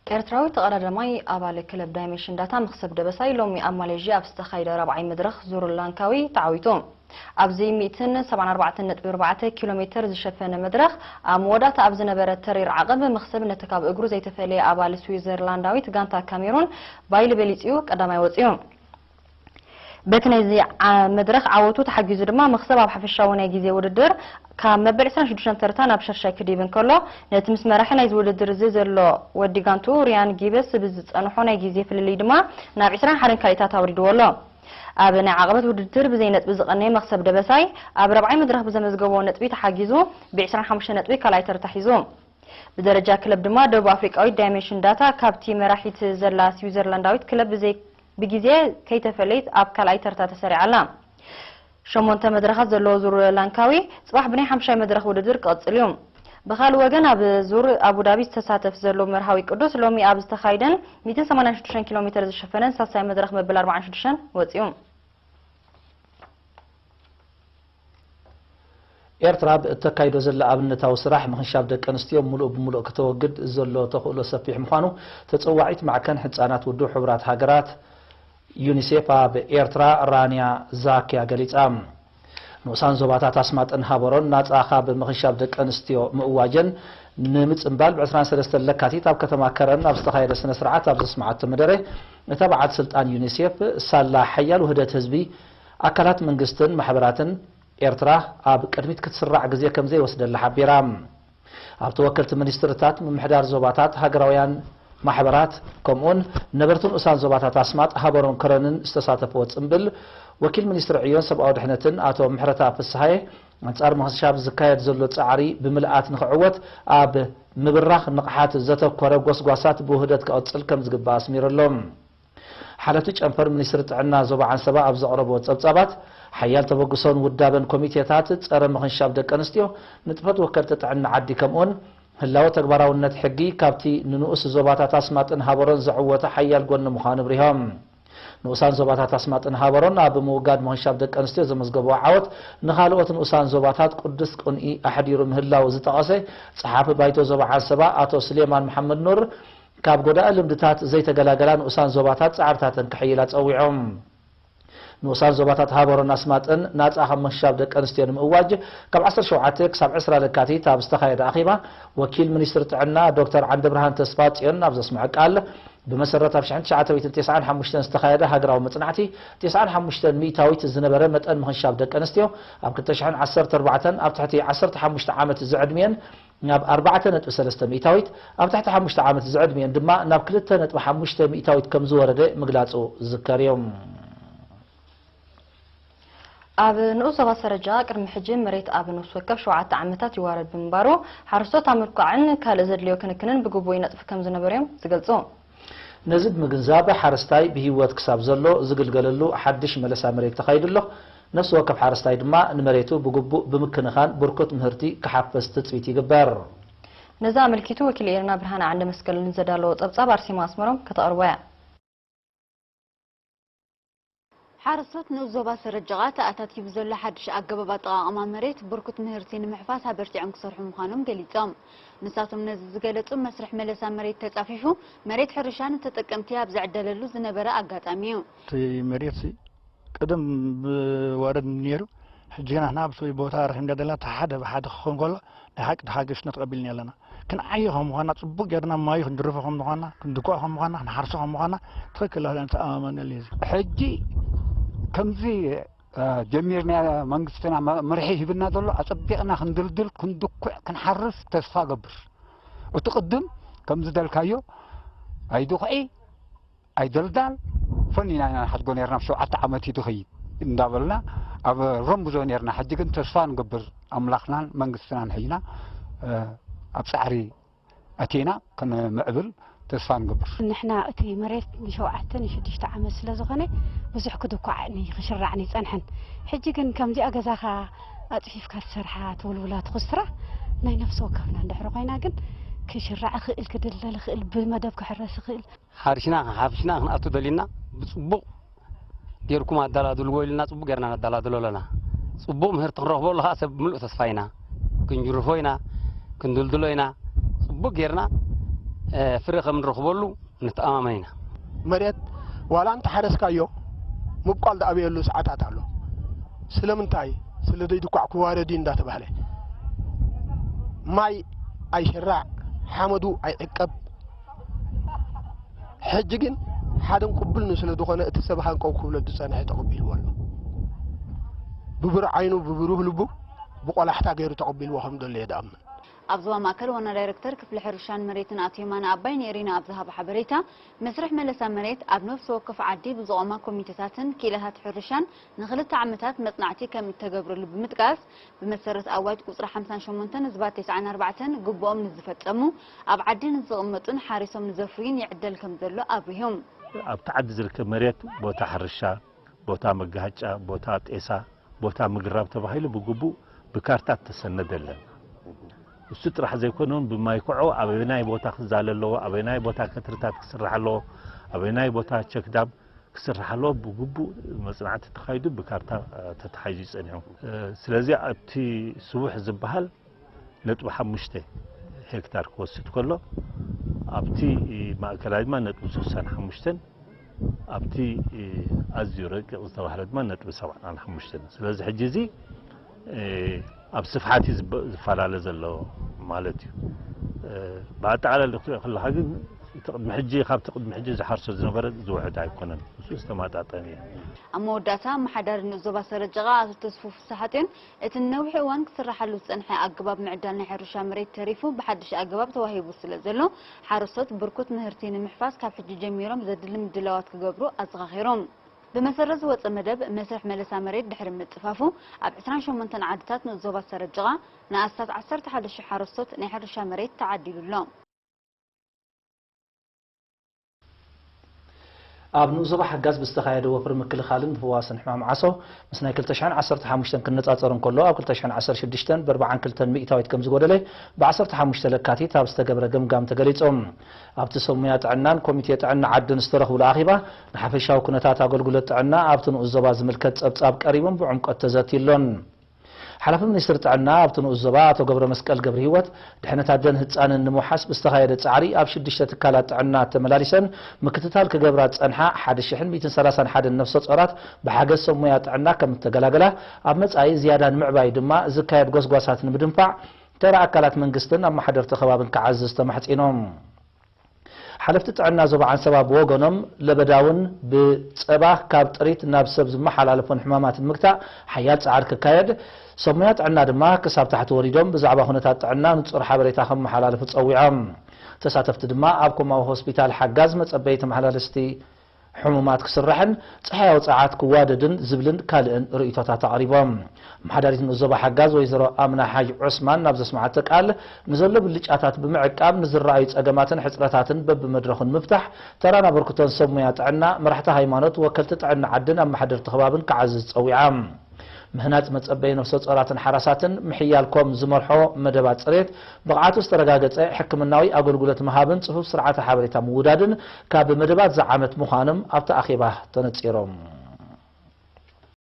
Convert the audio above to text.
ኤርትራዊ ተቐዳዳማይ ኣባል ክለብ ዳይሜንሽን ዳታ መኽሰብ ደበሳይ ሎሚ ኣብ ማሌዥያ ኣብ ዝተኻየደ ራብዓይ መድረኽ ዙር ላንካዊ ተዓዊቱ። ኣብዚ ሚእትን ሰብዓን ኣርባዕተን ነጥቢ ኣርባዕተ ኪሎ ሜተር ዝሸፈነ መድረኽ ኣብ መወዳእታ ኣብ ዝነበረ ተሪር ዓቐብ መኽሰብ ነቲ ካብ እግሩ ዘይተፈለየ ኣባል ስዊዘርላንዳዊት ጋንታ ካሜሩን ባይል በሊጽዩ ቀዳማይ ወጺኡ። በቲ ናይዚ ዓ- መድረኽ ዓወቱ ተሓጊዙ ድማ መኽሰብ ኣብ ሓፈሻዊ ናይ ግዜ ውድድር ካብ መበል ዕስራን ሽዱሽተን ተርታ ናብ ሸርሻይ ክድይብ እንከሎ፣ ነቲ ምስ መራሒ ናይዚ ውድድር እዚ ዘሎ ወዲ ጋንቱ ሪያን ጊበስ ብዝጸንሖ ናይ ግዜ ፍልልይ ድማ ናብ ዕስራን ሓደን ካልኢታት ኣውሪድዎ ኣሎ። ኣብ ናይ ዓቐበት ውድድር ብዘይ ነጥቢ ዝቐነየ መኽሰብ ደበሳይ ኣብ ረብዓይ መድረኽ ብዘመዝገቦ ነጥቢ ተሓጊዙ ብ ዕስራን ሓሙሽተ ነጥቢ ካልኣይ ተርታ ሒዙ። ብደረጃ ክለብ ድማ ደቡብ ኣፍሪቃዊት ዳይሜንሽን ዳታ ካብቲ መራሒት ዘላ ስዊዘርላንዳዊት ክለብ ብዘይ ብግዜ ከይተፈለየት ኣብ ካልኣይ ተርታ ተሰሪዓ ኣላ። ሸሞንተ መድረኻት ዘለዎ ዙር ላንካዊ ጽባሕ ብናይ ሓምሻይ መድረኽ ውድድር ክቕጽል እዩ። ብኻልእ ወገን ኣብ ዙር ኣቡዳቢ ዝተሳተፍ ዘሎ መርሃዊ ቅዱስ ሎሚ ኣብ ዝተኻይደን ሚእትን ሰማንያን ሽዱሽተን ኪሎ ሜተር ዝሸፈነን ሳሳይ መድረኽ መበል ኣርባዓን ሽዱሽተን ወጺኡ። ኤርትራ ብእተካይዶ ዘላ ኣብነታዊ ስራሕ ምኽንሻብ ደቂ ኣንስትዮ ምሉእ ብምሉእ ክተወግድ ዘሎ ተኽእሎ ሰፊሕ ምዃኑ ተጸዋዒት ማዕከን ሕጻናት ውድብ ሕቡራት ሃገራት ዩኒሴፍ ኣብ ኤርትራ ራንያ ዛኪያ ገሊጻ። ንኡሳን ዞባታት ኣስማጥን ሃበሮን ናጻ ካብ ምኽንሻብ ደቂ ኣንስትዮ ምእዋጀን ንምጽንባል ብ ዕስራን ሰለስተን ለካቲት ኣብ ከተማ ከረን ኣብ ዝተኻየደ ስነ ስርዓት ኣብ ዘስምዓቶ መደረ እታ በዓል ስልጣን ዩኒሴፍ ሳላ ሓያል ውህደት ህዝቢ ኣካላት መንግስትን ማሕበራትን ኤርትራ ኣብ ቅድሚት ክትስራዕ ግዜ ከም ዘይወስደላ ሓቢራ። ኣብቲ ወከልቲ ሚኒስትርታት ምምሕዳር ዞባታት፣ ሃገራውያን ማሕበራት ከምኡውን ነበርቲ ንኡሳን ዞባታት ኣስማጥ፣ ሃበሮን ከረንን ዝተሳተፍዎ ጽምብል ወኪል ሚኒስትሪ ዕዮን ሰብኣዊ ድሕነትን ኣቶ ምሕረተኣብ ፍስሃየ ኣንጻር ምኽንሻብ ዝካየድ ዘሎ ጻዕሪ ብምልኣት ንኽዕወት ኣብ ምብራኽ ንቕሓት ዘተኮረ ጎስጓሳት ብውህደት ክቕጽል ከም ዝግባእ ኣስሚሩ ኣሎ። ሓለፍቲ ጨንፈር ሚኒስትሪ ጥዕና ዞባ ዓንሰባ ኣብ ዘቕረብዎ ጸብጻባት፣ ሓያል ተበግሶን ውዳበን ኮሚቴታት ጸረ ምኽንሻብ ደቂ ኣንስትዮ፣ ንጥፈት ወከልቲ ጥዕና ዓዲ ከምኡውን ህላወ ተግባራውነት ሕጊ ካብቲ ንንኡስ ዞባታት ኣስማጥን ሃበሮን ዘዕወተ ሓያል ጎኒ ምዃኑ ኣብሪሆም። ንኡሳን ዞባታት ኣስማጥን ሃበሮን ኣብ ምውጋድ ምኽንሻብ ደቂ ኣንስትዮ ዘመዝገብዎ ዓወት ንኻልኦት ንኡሳን ዞባታት ቅዱስ ቅንኢ ኣሕዲሩ ምህላው ዝጠቐሰ ጸሓፊ ባይቶ ዞባ ዓንሰባ ኣቶ ስሌማን መሓመድ ኑር፣ ካብ ጎዳኢ ልምድታት ዘይተገላገላ ንኡሳን ዞባታት ጻዕርታተን ክሕይላ ጸዊዖም። ንኡሳን ዞባታት ሃበሮን ኣስማጥን ናጻ ካብ ምኽንሻብ ደቂ ኣንስትዮ ንምእዋጅ ካብ ዓሰርተ ሸውዓተ ክሳብ ዕስራ ለካቲት ኣብ ዝተኻየደ ኣኼባ ወኪል ሚኒስትሪ ጥዕና ዶክተር ዓንደብርሃን ተስፋጽዮን ኣብ ዘስምዖ ቃል፣ ብመሰረት ኣብ ሽሕን ትሽዓተ ሚእትን ተስዓን ሓሙሽተን ዝተኻየደ ሃገራዊ መጽናዕቲ ተስዓን ሓሙሽተን ሚእታዊት ዝነበረ መጠን ምኽንሻብ ደቂ ኣንስትዮ ኣብ ክልተ ሽሕን ዓሰርተ ኣርባዕተን ኣብ ትሕቲ ዓሰርተ ሓሙሽተ ዓመት ዝዕድሚኤን ናብ ኣርባዕተ ነጥቢ ሰለስተ ሚእታዊት፣ ኣብ ትሕቲ ሓሙሽተ ዓመት ዝዕድሚኤን ድማ ናብ ክልተ ነጥቢ ሓሙሽተ ሚእታዊት ከም ዝወረደ ምግላጹ ዝዝከር እዩ። ኣብ ንኡስ ዞባ ሰረጃ ቅድሚ ሕጂ መሬት ኣብ ነፍሲ ወከፍ ሸውዓተ ዓመታት ይዋረድ ብምንባሩ፣ ሓረስቶት ኣብ ምብቋዕን ካልእ ዘድልዮ ክንክንን ብግቡእ ይነጥፉ ከም ዝነበሩ እዮም ዝገልጹ። ነዚ ብምግንዛብ፣ ሓረስታይ ብህይወት ክሳብ ዘሎ ዝግልገለሉ ሓድሽ መለሳ መሬት ተኻይዱ ኣሎ። ነፍሲ ወከፍ ሓረስታይ ድማ ንመሬቱ ብግቡእ ብምክንኻን ብርኩት ምህርቲ ክሓፍስ ትጽቢት ይግበር። ነዚ ኣመልኪቱ ወኪል ኤረና ብርሃነ ዓንደመስቀል ንዘዳለዎ ጸብጻብ ኣርሴማ ኣስመሮም ከተቕርቦ እያ። ሓረስቶት ንኡስ ዞባ ሰረጀቓ ተኣታትዩ ብዘሎ ሓድሽ ኣገባብ ኣጠቓቕማ መሬት ብርኩት ምህርቲ ንምሕፋስ ኣበርቲዖም ክሰርሑ ምዃኖም ገሊጾም። ንሳቶም ነዚ ዝገለጹ መስርሕ መለሳ መሬት ተጻፊፉ መሬት ሕርሻ ንተጠቀምቲ ኣብ ዝዕደለሉ ዝነበረ ኣጋጣሚ እዩ። እቲ መሬት ቀደም ብወረድ ነይሩ። ሕጂ ግና ንሕና ብሰበይ ቦታ ርሕ እንዳደላ ሓደ ብሓደ ክኸውን ከሎ ናይ ሓቂ ተሓገሽነት ቀቢልና ኣለና። ክንዓዮ ከም ምዃና፣ ጽቡቕ ጌርና ማዩ ክንድርፎ ከም ምዃና፣ ክንድኩዖ ከም ምዃና፣ ክንሓርሶ ከም ምዃና ትኽክል ተኣማመነሉ እዩ። ሕጂ ከምዚ ጀሚርና መንግስትና መርሒ ሂብና ዘሎ ኣጸቢቕና ክንድልድል፣ ክንድኩዕ፣ ክንሓርስ ተስፋ ገብር። እቲ ቅድም ከምዚ ደልካዮ ኣይድኹዒ ኣይደልዳል ፈኒና ኢና ንሓድጎ ነርና። ሸውዓተ ዓመት እዩ ድኸይድ እንዳበልና ኣብ ረምብዞ ነርና። ሕጂ ግን ተስፋ ንገብር ኣምላኽናን መንግስትናን ሒዝና ኣብ ጻዕሪ ኣቲና ክንምዕብል ተስፋ ንገብር። ንሕና እቲ መሬት ንሸውዓተ ንሽዱሽተ ዓመት ስለ ዝኾነ ብዙሕ ክድኳዕ ክሽራዕ ኣይጸንሐን። ሕጂ ግን ከምዚኣ ገዛኻ ኣጽፊፍካ ትሰርሓ ትውልውላ ትኹስትራ ናይ ነፍሲ ወከፍና እንድሕሪ ኮይና ግን ክሽራዕ ይኽእል ክድልደል ይኽእል ብመደብ ክሕረስ ይኽእል። ሓሪስና ሓፍሽና ክንኣቱ ደሊና ብጽቡቕ ጌርኩም ኣደላድልዎ ኢልና ጽቡቕ ጌርና ነደላድሎ ኣለና። ጽቡቕ ምህርቲ ክንረኽበሉ ከኣ ሰብ ብምሉእ ተስፋ ኢና ክንጅርፎ ኢና ክንድልድሎ ኢና ጽቡቕ ጌርና ፍረ ከም ንረኽበሉ ንተኣማመን ኢና። መሬት ዋላ እንተሓረስካዮ ምብቋል ዝኣበየሉ ሰዓታት ኣሎ። ስለምንታይ? ስለ ዘይድኳዕ ክዋረድ እዩ እንዳተባህለ። ማይ ኣይሽራዕ፣ ሓመዱ ኣይዕቀብ። ሕጂ ግን ሓደን ቅቡልን ስለ ዝኾነ እቲ ሰብ ሃንቀው ክብሎ ዝጸንሐ ተቐቢልዎ ኣሎ። ብብሩህ ዓይኑ ብብሩህ ልቡ ብቆላሕታ ገይሩ ተቐቢልዎ ከም ዘሎ እየ ዝኣምን። ኣብ ዞባ ማእከል ዋና ዳይረክተር ክፍሊ ሕርሻን መሬትን ኣቶ የማነ ኣባይ ንኤሪና ኣብ ዝሃቦ ሓበሬታ፣ መስርሕ መለሳ መሬት ኣብ ነፍሲ ወከፍ ዓዲ ብዝቖማ ኮሚቴታትን ክኢላታት ሕርሻን ንኽልተ ዓመታት መጽናዕቲ ከም እተገብረሉ ብምጥቃስ፣ ብመሰረት ኣዋጅ ቁጽሪ ሓምሳን ሸሞንተን ዝባር ተስዓን ኣርባዕተን ግቡኦም ንዝፈጸሙ፣ ኣብ ዓዲ ንዝቕመጡን ሓሪሶም ንዘፍርዩን ይዕደል ከም ዘሎ ኣብሪሆም። ኣብቲ ዓዲ ዝርከብ መሬት ቦታ ሕርሻ፣ ቦታ መጋሃጫ፣ ቦታ ጤሳ፣ ቦታ ምግራብ ተባሂሉ ብግቡእ ብካርታ እተሰነደ የለን። እሱ ጥራሕ ዘይኮነ እውን ብማይ ኮዖ ኣበየናይ ቦታ ክዛለ ኣለዎ፣ ኣበየናይ ቦታ ከትርታት ክስራሕ ኣለዎ፣ ኣበየናይ ቦታ ቸክዳም ክስራሕ ኣለዎ ብግቡእ መፅናዕቲ ተኻይዱ ብካርታ ተተሓሒዙ እዩ ፀኒሑ። ስለዚ ኣብቲ ስቡሕ ዝበሃል ነጥቢ ሓሙሽተ ሄክታር ክወስድ ከሎ ኣብቲ ማእከላይ ድማ ነጥቢ ስሳን ሓሙሽተን ኣብቲ ኣዝዩ ረቂቕ ዝተባህለ ድማ ነጥቢ ሰብዓን ሓሙሽተን። ስለዚ ሕጂ እዚ ኣብ ስፍሓት እዩ ዝፈላለ ዘሎ ማለት እዩ። ብኣጠቓላሊ ክትሪኦ ከለኻ ግን እቲ ቅድሚ ሕጂ ካብቲ ቅድሚ ሕጂ ዝሓርሶ ዝነበረ ዝውሕድ ኣይኮነን። ምስኡ ዝተመጣጠነ እዩ። ኣብ መወዳእታ ኣመሓዳሪ ንኡስ ዞባ ሰረጀቓ ኣቶ ተስፉ ፍስሓጽዮን እቲ ንነዊሕ እዋን ክስርሓሉ ዝጸንሐ ኣገባብ ምዕዳል ናይ ሕርሻ መሬት ተሪፉ ብሓድሽ ኣገባብ ተዋሂቡ ስለ ዘሎ ሓረስቶት ብርኩት ምህርቲ ንምሕፋስ ካብ ሕጂ ጀሚሮም ዘድሊ ምድላዋት ክገብሩ ኣዘኻኺሮም። ብመሰረት ዝወጸ መደብ መስርሕ መለሳ መሬት ድሕሪ ምጥፋፉ ኣብ ዕስራን ሸሞንተን ዓድታት ንኡስ ዞባ ሰረጀቓ ንኣስታት ዓሰርተ ሓደ ሽሕ ሓረስቶት ናይ ሕርሻ መሬት ተዓዲሉ ኣሎ። ኣብ ንኡስ ዞባ ሓጋዝ ብዝተኻየደ ወፍሪ ምክልኻልን ምፍዋስን ሕማም ዓሶ ምስ ናይ ክልተ ሽሕን ዓሰርተ ሓሙሽተን ክነጻጸር እንከሎ ኣብ ክልተ ሽሕን ዓሰርተ ሽዱሽተን ብኣርብዓን ክልተን ሚእታዊት ከም ዝጎደለ ብ ዓሰርተ ሓሙሽተ ለካቲት ኣብ ዝተገብረ ገምጋም ተገሊጹ። ኣብቲ ሰብ ሙያ ጥዕናን ኮሚቴ ጥዕና ዓድን ዝተረኽቡሉ ኣኼባ ንሓፈሻዊ ኩነታት ኣገልግሎት ጥዕና ኣብቲ ንኡስ ዞባ ዝምልከት ጸብጻብ ቀሪቦም ብዕምቆት ተዘትዩ ኣሎን። ሓላፊ ሚኒስትሪ ጥዕና ኣብቲ ንኡስ ዞባ ኣቶ ገብረመስቀል ገብረሂወት፣ ድሕነት ኣደን ህጻንን ንምውሓስ ብዝተኻየደ ጻዕሪ ኣብ ሽዱሽተ ትካላት ጥዕና ተመላሊሰን ምክትታል ክገብራ ዝጸንሓ ሓደ ሽሕን ሚእትን ሰላሳን ሓደን ነፍሰ ጾራት ብሓገዝ ሰብ ሞያ ጥዕና ከም እተገላገላ፣ ኣብ መጻኢ ዝያዳ ንምዕባይ ድማ ዝካየድ ጎስጓሳት ንምድንፋዕ ተራ ኣካላት መንግስትን ኣመሓደርቲ ከባብን ክዓዝዝ ተማሕጺኖም። ሓለፍቲ ጥዕና ዞባ ዓንሰባ ብወገኖም፣ ለበዳ እውን ብጸባ ካብ ጥሪት ናብ ሰብ ዝመሓላለፉን ሕማማት ንምግታእ ሓያል ጻዕሪ ክካየድ፣ ሰብ ሞያ ጥዕና ድማ ክሳብ ታሕቲ ወሪዶም ብዛዕባ ኩነታት ጥዕና ንጹር ሓበሬታ ከመሓላልፉ ጸዊዖም። ተሳተፍቲ ድማ ኣብ ኮማዊ ሆስፒታል ሓጋዝ መጸበይ ተመሓላለስቲ ሕሙማት ክስራሕን ጸሓያዊ ጸዓት ክዋደድን ዝብልን ካልእን ርእይቶታት ኣቕሪቦም። ኣመሓዳሪት ንኡስ ዞባ ሓጋዝ ወይዘሮ ኣምና ሓጅ ዑስማን ናብ ዘስምዓቶ ቃል፣ ንዘሎ ብልጫታት ብምዕቃብ ንዝረኣዩ ጸገማትን ሕጽረታትን በብመድረኹ ንምፍታሕ ተራን ኣበርክቶን ሰብ ሞያ ጥዕና፣ መራሕቲ ሃይማኖት፣ ወከልቲ ጥዕና ዓድን ኣመሓደርቲ ከባብን ክዓዝዝ ጸዊዓ። ምህናጽ መጸበዪ ነፍሰ ጾራትን ሓራሳትን ምሕያል ኮም ዝመርሖ መደባት ጽሬት፣ ብቕዓቱ ዝተረጋገጸ ሕክምናዊ ኣገልግሎት ምሃብን ጽፉፍ ስርዓተ ሓበሬታ ምውዳድን ካብ መደባት እዚ ዓመት ምዃኖም ኣብቲ ኣኼባ ተነጺሮም።